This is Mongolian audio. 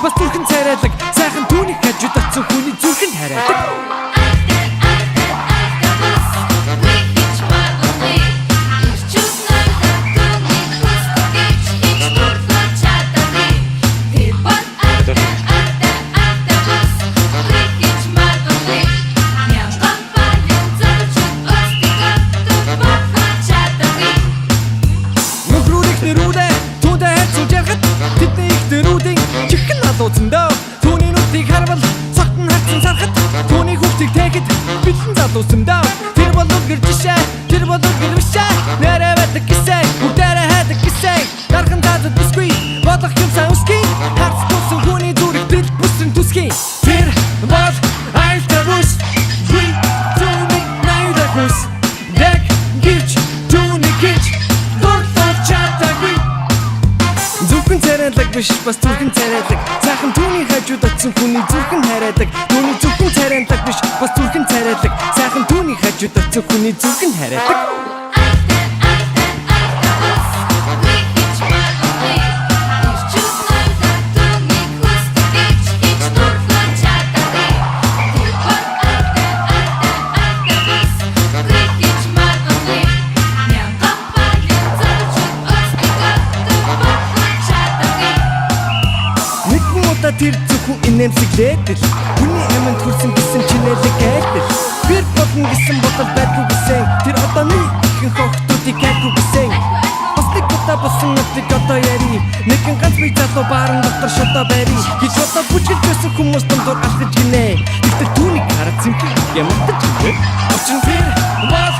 бас зүрхэн царайлаг. Сайхан түүний хажууд очсон хүний зүрхэн харайдаг. Айтай, айтай, айтай бус. Би гэж магадгүй. Ирчүүд ноёлоо түүнийг хүсдэг гэж хийж дурлаж чадаагүй. Тэр бол айтай, айтай, айтай бус. Би гэж магадгүй. Мянган баян залуучууд өөрсдийгөө төв болгож чадаагүй. Нөхрүүд эхнэрүүдээ түүнтэй харьцуулж ярихад тэдний эхнэрүүдийн чихэн залуусан дөө. Түүний нүдийг харвал цогт нь хатсан сархад, түүний хүүхдийг тээхэд бэлэн залуусан дөө. Тэр бол үлгэр жишээ, тэр бол үлгэр бишээ. Нэрээ байдаг гэсэн, бүгдээрээ хайдаг гэсэн. Дархан заазад бүсгүй болох юмсан өсгий. Харц тулсан хүний зүрх дэл бүсрэн төсгий. Тэр бол аюултай бүс. Би түүнийг аюултай хүсдэг гэвч түүнийг гэж дурлаж чадаагүй. Зөвхөн царайлаг биш, бас зүрхэн царайлаг. Сайхан түүний хажууд очсон хүний зүрхэн харайдаг. Түүний зөвхөн царайлаг биш, бас зүрхэн царайлаг. Сайхан түүний хажууд очсон хүний зүрхэн харайдаг. Айтай, айтай, айтай бус. Би гэж магадгүй. Ирчүүд ноёлоо түүнийг хүсдэг гэж хийж дурлаж чадаагүй. Тэр бол айтай, айтай, айтай бус. Би гэж магадгүй. Мянган баян залуучууд өөрсдийгөө төв болгож чадаагүй. Нэгэн удаа тэр зөвхөн инээмсэглээд л хүний аминд хүрсэн гэсэн чинэлэг айлтал. Би болно гэсэн бодол байдгүй гэсэн. Тэр одоо нэг ихэнх охидуудыг гайгүй гэсэн. Бас нэг удаа болсон нүдийг одоо яри. Нэгэн ганц бие залуу бааран дотор шодоо барь гэж одоо бүжгэлж байсан хүмүүс дундуур алхаж гинэ. Тэгтэл түүнийг хараад зэмхэг ямартаж гинэ. Учир нь тэр бол